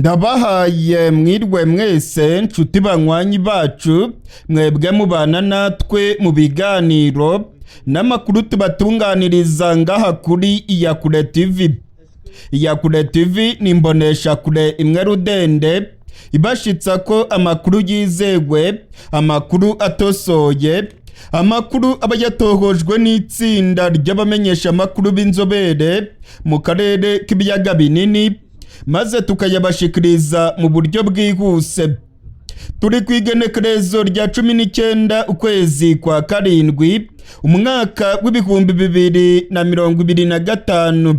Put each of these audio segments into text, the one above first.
Ndabahaye mwirwe mwese nshuti banywanyi bacu, mwebwe mubana natwe mu biganiro n'amakuru tubatunganiriza ngaha kuri Iyakure TV. Iyakure TV ni imboneshakure imwe rudende ibashitsa ko amakuru yizewe, amakuru atosoye, amakuru aba yatohojwe n'itsinda ry'abamenyeshamakuru b'inzobere mu karere k'ibiyaga binini, maze tukayabashikiriza mu buryo bwihuse. Turi ku igenekerezo rya 19 ukwezi kwa karindwi umwaka w'2025.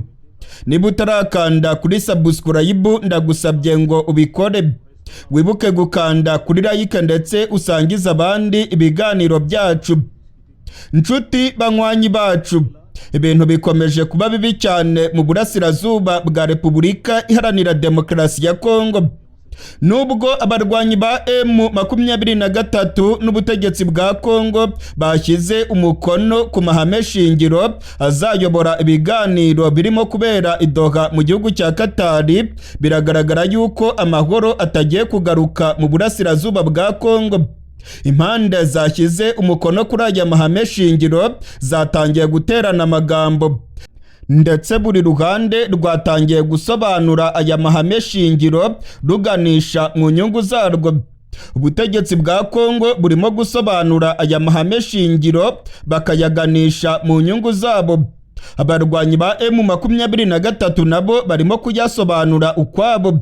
Niba utarakanda kuri subscribe, ndagusabye ngo ubikore. Wibuke gukanda kuri like ndetse usangize abandi ibiganiro byacu. Nshuti banywanyi bacu, ibintu bikomeje kuba bibi cyane mu burasirazuba bwa Repubulika Iharanira Demokarasi ya Kongo. Nubwo abarwanyi ba M23 n'ubutegetsi bwa Kongo bashyize umukono ku mahame shingiro azayobora ibiganiro birimo kubera i Doha mu gihugu cya Katari, biragaragara yuko amahoro atagiye kugaruka mu burasirazuba bwa Kongo. Impande zashyize umukono kuri aya mahame shingiro zatangiye guterana amagambo, ndetse buri ruhande rwatangiye gusobanura aya mahame shingiro ruganisha mu nyungu zarwo. Ubutegetsi bwa Kongo burimo gusobanura aya mahame shingiro bakayaganisha mu nyungu zabo. Abarwanyi ba M23 nabo barimo kuyasobanura ukwabo.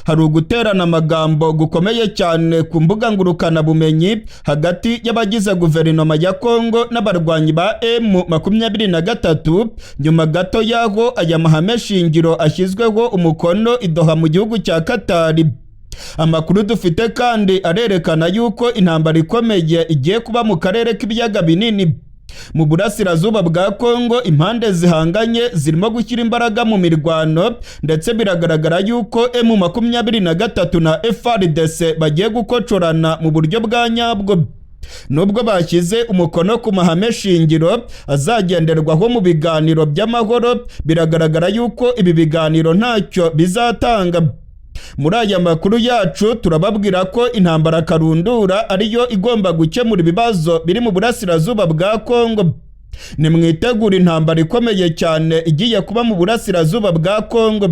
Hari uguterana amagambo gukomeye cyane ku mbuga ngurukanabumenyi hagati y'abagize guverinoma ya Kongo n'abarwanyi ba M23, nyuma gato y'aho aya mahame shingiro ashyizweho umukono i Doha mu gihugu cya Katari. Amakuru dufite kandi arerekana yuko intambara ikomeye igiye kuba mu karere k'ibiyaga binini. Mu burasirazuba bwa Kongo, impande zihanganye zirimo gushyira imbaraga mu mirwano, ndetse biragaragara yuko M23 na FARDC bagiye gukocorana mu buryo bwa nyabwo. Nubwo bashyize umukono ku mahame shingiro azagenderwaho mu biganiro by'amahoro, biragaragara yuko ibi biganiro ntacyo bizatanga. Muri aya makuru yacu turababwira ko intambara karundura ariyo igomba gukemura ibibazo biri mu burasirazuba bwa Kongo. Nimwitegura intambara ikomeye cyane igiye kuba mu burasirazuba bwa Kongo.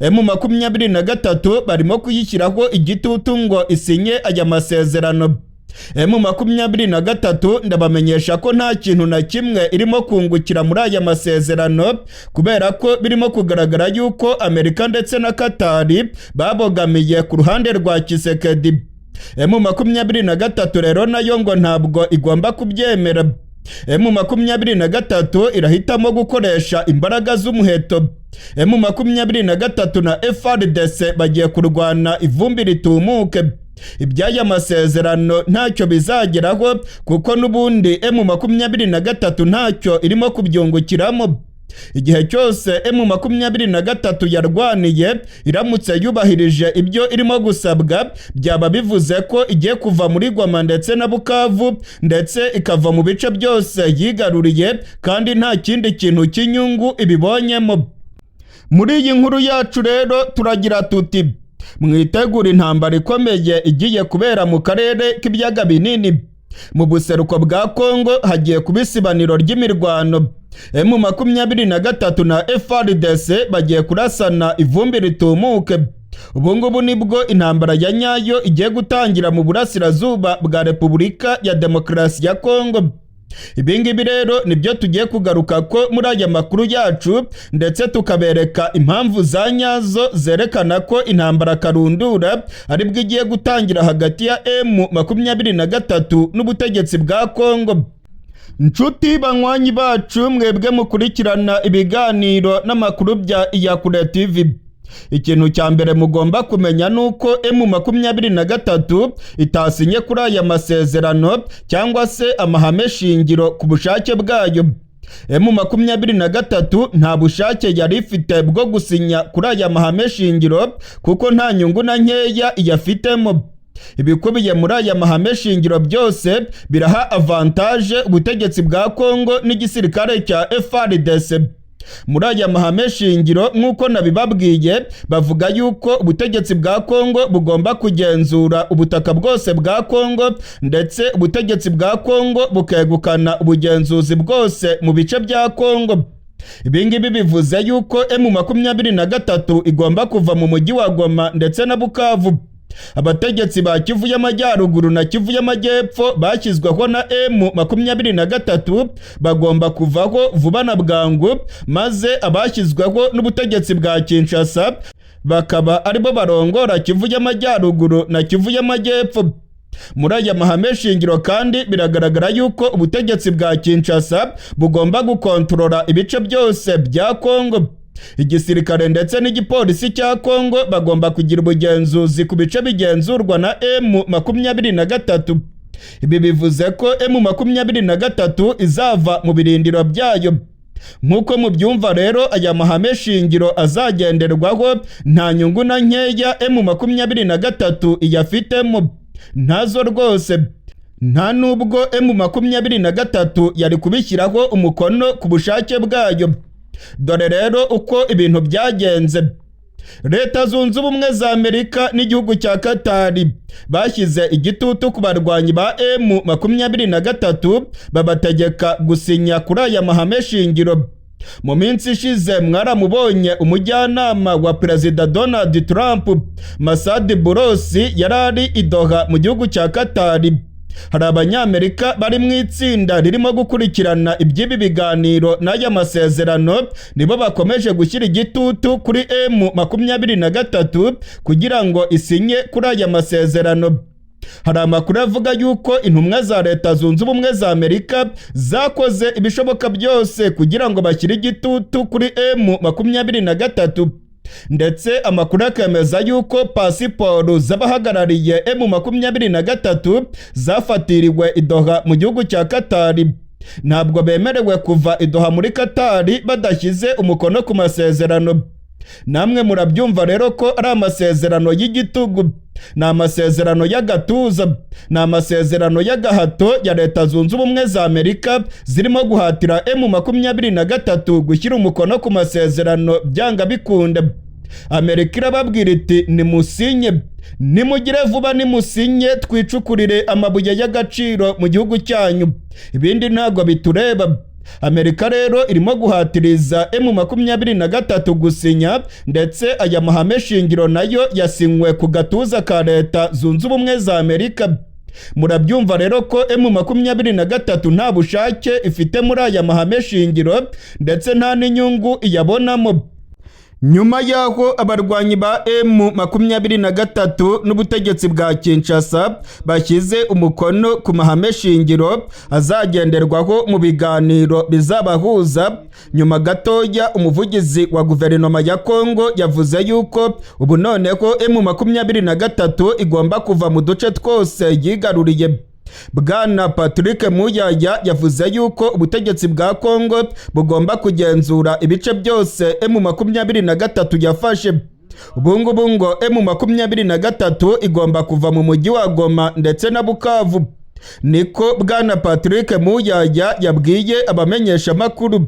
M23 barimo kuyishyiraho igitutu ngo isinye aya masezerano. M23 ndabamenyesha ko nta kintu na kimwe irimo kungukira muri aya masezerano, kubera ko birimo kugaragara yuko Amerika ndetse na Katari babogamiye ku ruhande rwa Tshisekedi. M23 rero nayo ngo ntabwo igomba kubyemera. M23 irahitamo gukoresha imbaraga z'umuheto. M23 na FARDC bagiye kurwana ivumbi ritumuke. Iby'aya masezerano ntacyo bizageraho, kuko n'ubundi M23 ntacyo irimo kubyungukiramo. Igihe cyose M23 yarwaniye, iramutse yubahirije ibyo irimo gusabwa, byaba bivuze ko igiye kuva muri Goma ndetse na Bukavu, ndetse ikava mu bice byose yigaruriye, kandi nta kindi kintu cy'inyungu ibibonyemo. Muri iyi nkuru yacu rero turagira tuti: mwitegura intambara ikomeye igiye kubera mu karere k'ibiyaga binini. Mu buseruko bwa Kongo hagiye kuba isibaniro ry'imirwano. M23 na FARDC bagiye kurasana ivumbi ritumuke. Ubu ngubu nibwo intambara ya nyayo igiye gutangira mu burasirazuba bwa Repubulika ya Demokarasi ya Kongo. Ibi ngibi rero nibyo tugiye kugaruka ko muri aya makuru yacu, ndetse tukabereka impamvu za nyazo zerekana ko intambara karundura aribwo igiye gutangira hagati ya M23 n'ubutegetsi bwa Kongo. Nshuti banywanyi bacu, mwebwe mukurikirana ibiganiro n'amakuru bya Iyakure TV, ikintu cya mbere mugomba kumenya ni uko M23 itasinye kuri aya masezerano cyangwa se amahame shingiro ku bushake bwayo. M23 nta bushake yari ifite bwo gusinya kuri aya mahame shingiro, kuko nta nyungu na nkeya iyafitemo. Ibikubiye muri aya mahame shingiro byose biraha avantage ubutegetsi bwa Kongo n'igisirikare cya FARDC. Muri aya mahame shingiro, nk'uko nabibabwiye, bavuga yuko ubutegetsi bwa Kongo bugomba kugenzura ubutaka bwose bwa Kongo, ndetse ubutegetsi bwa Kongo bukegukana ubugenzuzi bwose mu bice bya Kongo. Ibi ngibi bivuze yuko M23 igomba kuva mu mujyi wa Goma ndetse na Bukavu. Abategetsi ba Kivu y'Amajyaruguru na Kivu y'Amajyepfo bashyizweho na M23 bagomba kuvaho vuba na bwangu, maze abashyizweho n'ubutegetsi bwa Kinshasa bakaba aribo barongora Kivu y'Amajyaruguru na Kivu y'Amajyepfo. Muri aya mahame shingiro kandi biragaragara yuko ubutegetsi bwa Kinshasa bugomba gukontorora ibice byose bya Kongo. Igisirikare ndetse n'igipolisi cya Kongo bagomba kugira ubugenzuzi ku bice bigenzurwa na M23. Ibi bivuze ko M23 izava mu birindiro byayo. Nk'uko mubyumva rero, aya mahame shingiro azagenderwaho nta nyungu na nkeya M23 iyafitemo, ntazo rwose. Nta nubwo M23 yari kubishyiraho umukono ku bushake bwayo. Dore rero uko ibintu byagenze. Leta Zunze Ubumwe za Amerika n'igihugu cya Katari bashyize igitutu ku barwanyi ba M23, babategeka gusinya kuri aya mahame shingiro. Mu minsi ishize mwaramubonye umujyanama wa Perezida Donald Trump, Masad Boulos, yari ari i Doha mu gihugu cya Katari. Hari Abanyamerika bari mu itsinda ririmo gukurikirana iby'ibi biganiro n'aya masezerano, nibo bakomeje gushyira igitutu kuri M23 kugira ngo isinye kuri aya masezerano. Hari amakuru avuga yuko intumwa za Leta Zunze Ubumwe za Amerika zakoze ibishoboka byose kugira ngo bashyire igitutu kuri M23, ndetse amakuru akemeza yuko pasiporo z'abahagarariye M23 zafatiriwe i Doha mu gihugu cya Katari. Ntabwo bemerewe kuva i Doha muri Katari badashyize umukono ku masezerano. Namwe murabyumva rero ko ari amasezerano y'igitugu, ni amasezerano y'agatuza, ni amasezerano y'agahato ya Leta Zunze Ubumwe za Amerika zirimo guhatira M23 gushyira umukono ku masezerano byanga bikunda. Amerika irababwira iti nimusinye, nimugire vuba, nimusinye twicukurire amabuye y'agaciro mu gihugu cyanyu, ibindi ntabwo bitureba. Amerika rero irimo guhatiriza M23 gusinya, ndetse aya mahame shingiro nayo yasinywe ku gatuza ka Leta Zunze Ubumwe za Amerika. Murabyumva rero ko M23 nta bushake ifite muri aya mahame shingiro, ndetse nta n'inyungu iyabonamo. Nyuma y'aho abarwanyi ba M23 n'ubutegetsi bwa Kinshasa bashyize umukono ku mahame shingiro azagenderwaho mu biganiro bizabahuza, nyuma gatoya umuvugizi wa guverinoma ya Kongo yavuze yuko ubu noneho M23 igomba kuva mu duce twose yigaruriye. Bwana Patrick Muyaya yavuze yuko ubutegetsi bwa Kongo bugomba kugenzura ibice byose M23 yafashe. Ubungubu ngo M23 igomba kuva mu mujyi wa Goma ndetse na Bukavu. Niko Bwana Patrick Muyaya yabwiye abamenyeshamakuru.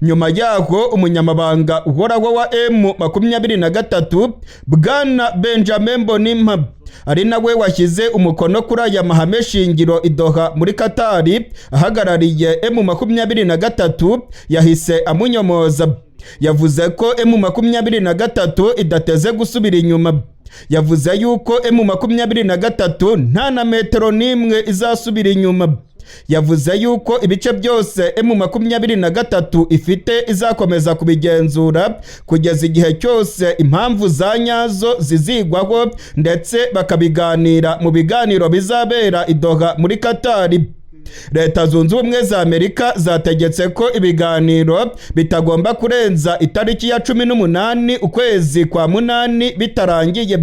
Nyuma yaho umunyamabanga uhoraho wa M23 Bwana Benjamin Mbonimpa, ari nawe washyize umukono kuri aya mahame shingiro i Doha muri Katari ahagarariye M23, yahise amunyomoza. Yavuze ko M23 idateze gusubira inyuma. Yavuze yuko M23 nta na metero n'imwe izasubira inyuma. Yavuze yuko ibice byose M23 ifite izakomeza kubigenzura kugeza igihe cyose impamvu za nyazo zizigwaho, ndetse bakabiganira mu biganiro bizabera i Doha muri Katari. Leta Zunze Ubumwe za Amerika zategetse ko ibiganiro bitagomba kurenza itariki ya 18 ukwezi kwa 8 bitarangiye.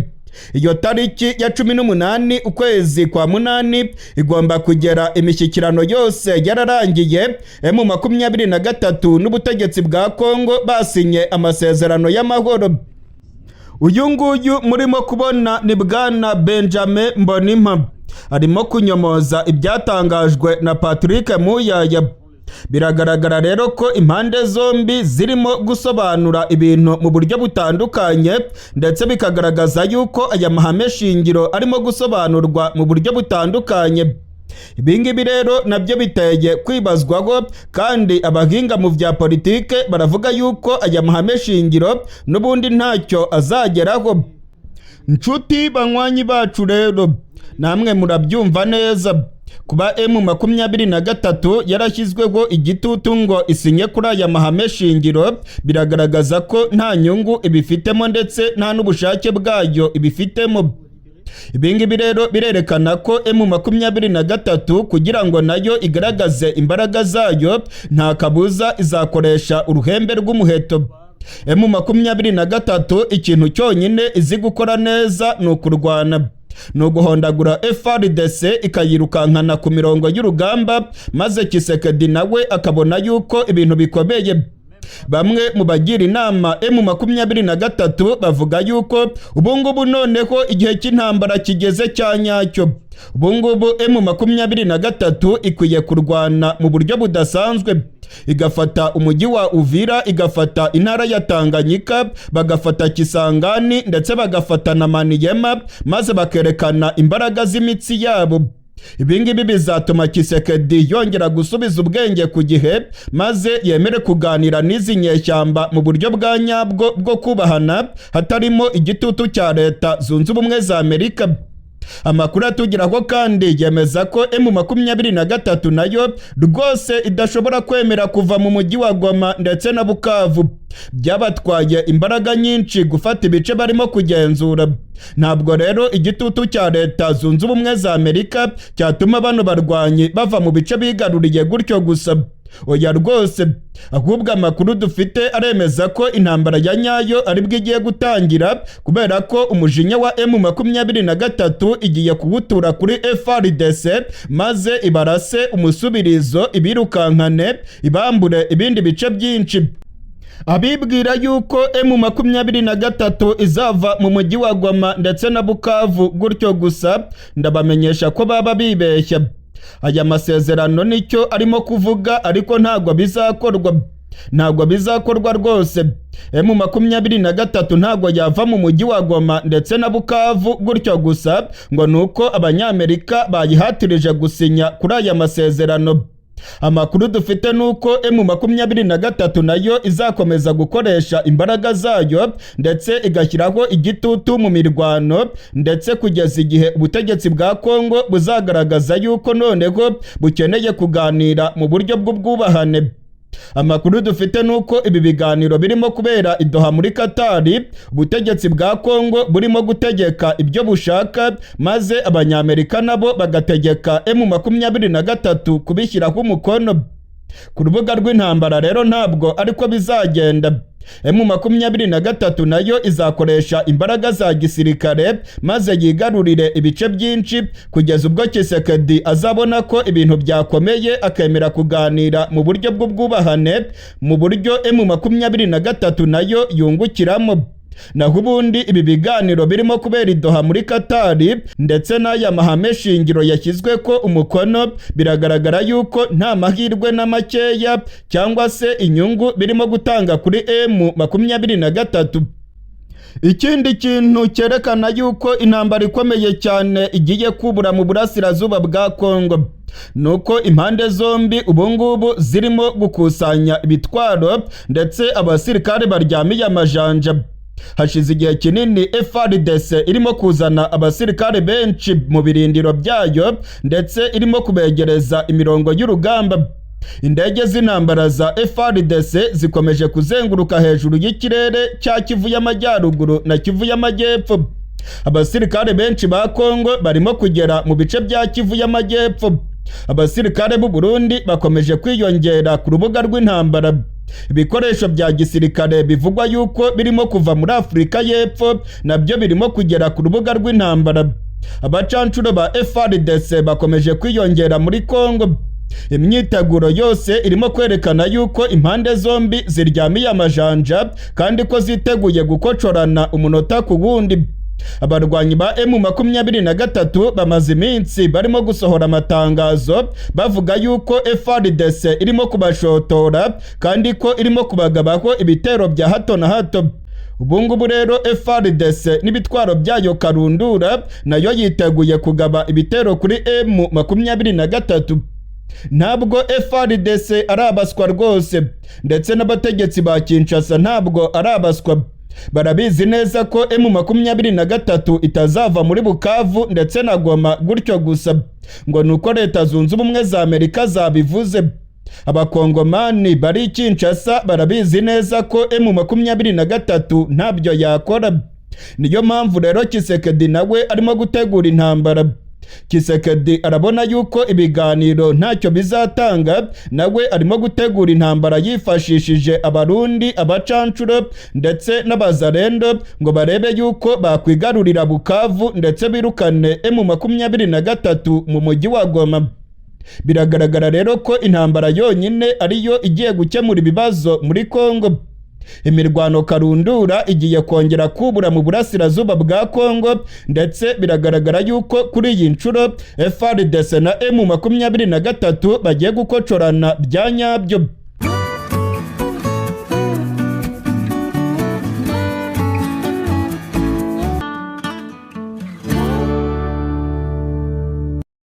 Iyo tariki ya 18 ukwezi kwa 8 igomba kugera imishyikirano yose yararangiye, M23 n'ubutegetsi bwa Kongo basinye amasezerano y'amahoro. Uyu nguyu murimo kubona ni Bwana Benjamin Mbonimpa, arimo kunyomoza ibyatangajwe na Patrick Muyaya. Biragaragara rero ko impande zombi zirimo gusobanura ibintu mu buryo butandukanye, ndetse bikagaragaza yuko aya mahame shingiro arimo gusobanurwa mu buryo butandukanye. Ibingibi rero nabyo biteye kwibazwaho, kandi abahinga mu bya politike baravuga yuko aya mahame shingiro n'ubundi ntacyo azageraho. Nshuti banywanyi bacu rero, namwe murabyumva neza, kuba M23 yarashyizweho igitutu ngo isinye kuri aya mahame shingiro biragaragaza ko nta nyungu ibifitemo ndetse nta n'ubushake bwayo ibifitemo. Ibingibi rero birerekana ko M23 kugira ngo nayo igaragaze imbaraga zayo nta kabuza izakoresha uruhembe rw'umuheto. M23 ikintu cyonyine izi gukora neza ni ukurwana, ni uguhondagura FARDC ikayirukankana ku mirongo y'urugamba, maze Tshisekedi nawe akabona yuko ibintu bikomeye. Bamwe mu bagira inama M23 bavuga yuko ubungubu noneho igihe cy'intambara kigeze cya nyacyo. Ubungubu M23 ikwiye kurwana mu buryo budasanzwe, igafata umujyi wa Uvira, igafata intara ya Tanganyika, bagafata Kisangani ndetse bagafata na Maniema, maze bakerekana imbaraga z'imitsi yabo. Ibingibi bizatuma Tshisekedi yongera gusubiza ubwenge ku gihe, maze yemere kuganira n'izi nyeshyamba mu buryo bwa nyabwo bwo kubahana, hatarimo igitutu cya Leta Zunze Ubumwe za Amerika. Amakuru atugeraho kandi yemeza ko M23 nayo rwose idashobora kwemera kuva mu mujyi wa Goma ndetse na Bukavu. Byabatwaye imbaraga nyinshi gufata ibice barimo kugenzura. Ntabwo rero igitutu cya Leta Zunze Ubumwe za Amerika cyatuma bano barwanyi bava mu bice bigaruriye gutyo gusa. Oya rwose, ahubwo amakuru dufite aremeza ko intambara ya nyayo aribwo igiye gutangira, kubera ko umujinya wa M23 igiye kuwutura kuri FARDC, maze ibarase umusubirizo, ibirukankane, ibambure ibindi bice byinshi. Abibwira yuko M23 izava mu mujyi wa Goma ndetse na Bukavu gutyo gusa, ndabamenyesha ko baba bibeshya. Aya masezerano nicyo arimo kuvuga, ariko ntabwo bizakorwa, ntabwo bizakorwa rwose. M23 ntabwo yava mu mujyi wa Goma ndetse na Bukavu gutyo gusa ngo nuko Abanyamerika bayihatirije gusinya kuri aya masezerano. Amakuru dufite nuko M23 nayo izakomeza gukoresha imbaraga zayo ndetse igashyiraho igitutu mu mirwano, ndetse kugeza igihe ubutegetsi bwa Kongo buzagaragaza yuko noneho bukeneye kuganira mu buryo bw'ubwubahane. Amakuru dufite nuko ibi biganiro birimo kubera i Doha muri Katari, ubutegetsi bwa Kongo burimo gutegeka ibyo bushaka, maze Abanyamerika nabo bagategeka M23 kubishyiraho umukono. Ku rubuga rw'intambara rero ntabwo ariko bizagenda. M23 nayo izakoresha imbaraga za gisirikare maze yigarurire ibice byinshi, kugeza ubwo Tshisekedi azabona ko ibintu byakomeye akemera kuganira mu buryo bw'ubwubahane, mu buryo M23 nayo yungukiramo. Naho ubundi ibi biganiro birimo kubera i Doha muri Katari ndetse n'aya mahame shingiro yashyizwe ko umukono, biragaragara yuko nta mahirwe na makeya cyangwa se inyungu birimo gutanga kuri M23. Ikindi kintu cyerekana yuko intambara ikomeye cyane igiye kubura mu burasirazuba bwa Kongo nuko impande zombi ubungubu zirimo gukusanya ibitwaro ndetse abasirikare baryamiye amajanja. Hashize igihe kinini FARDC irimo kuzana abasirikare benshi mu birindiro byayo ndetse irimo kubegereza imirongo y'urugamba. Indege z'intambara za FARDC zikomeje kuzenguruka hejuru y'ikirere cya Kivu y'Amajyaruguru na Kivu y'Amajyepfo. Abasirikare benshi ba Kongo barimo kugera mu bice bya Kivu y'Amajyepfo. Abasirikare b'u Burundi bakomeje kwiyongera ku rubuga rw'intambara. Ibikoresho bya gisirikare bivugwa yuko birimo kuva muri Afurika y'Epfo nabyo birimo kugera ku rubuga rw'intambara. Abacancuro ba FARDC bakomeje kwiyongera muri Kongo. Imyiteguro yose irimo kwerekana yuko impande zombi ziryamiye amajanja kandi ko ziteguye gukocorana umunota ku wundi. Abarwanyi ba M23 bamaze iminsi barimo gusohora amatangazo bavuga yuko FARDC irimo kubashotora kandi ko irimo kubagabaho ibitero bya hato na hato. Ubungubu rero FARDC n'ibitwaro byayo karundura nayo yiteguye kugaba ibitero kuri M23. Ntabwo FARDC ari abaswa rwose, ndetse n'abategetsi ba Kinshasa ntabwo ari abaswa. Barabizi neza ko M23 itazava muri Bukavu ndetse na Goma gutyo gusa ngo nuko Leta Zunze Ubumwe za Amerika zabivuze. Abakongomani bari Kinshasa barabizi neza ko M23 ntabyo yakora. Niyo mpamvu rero Tshisekedi nawe arimo gutegura intambara. Tshisekedi arabona yuko ibiganiro ntacyo bizatanga, nawe arimo gutegura intambara yifashishije Abarundi, abacancuro ndetse n'Abazarendo ngo barebe yuko bakwigarurira Bukavu ndetse birukane M23 mu mujyi wa Goma. Biragaragara rero ko intambara yonyine ariyo igiye gukemura ibibazo muri Kongo. Imirwano karundura igiye kongera kubura mu burasirazuba bwa Kongo, ndetse biragaragara yuko kuri iyi nshuro FARDC na M23 bagiye gukocorana bya nyabyo.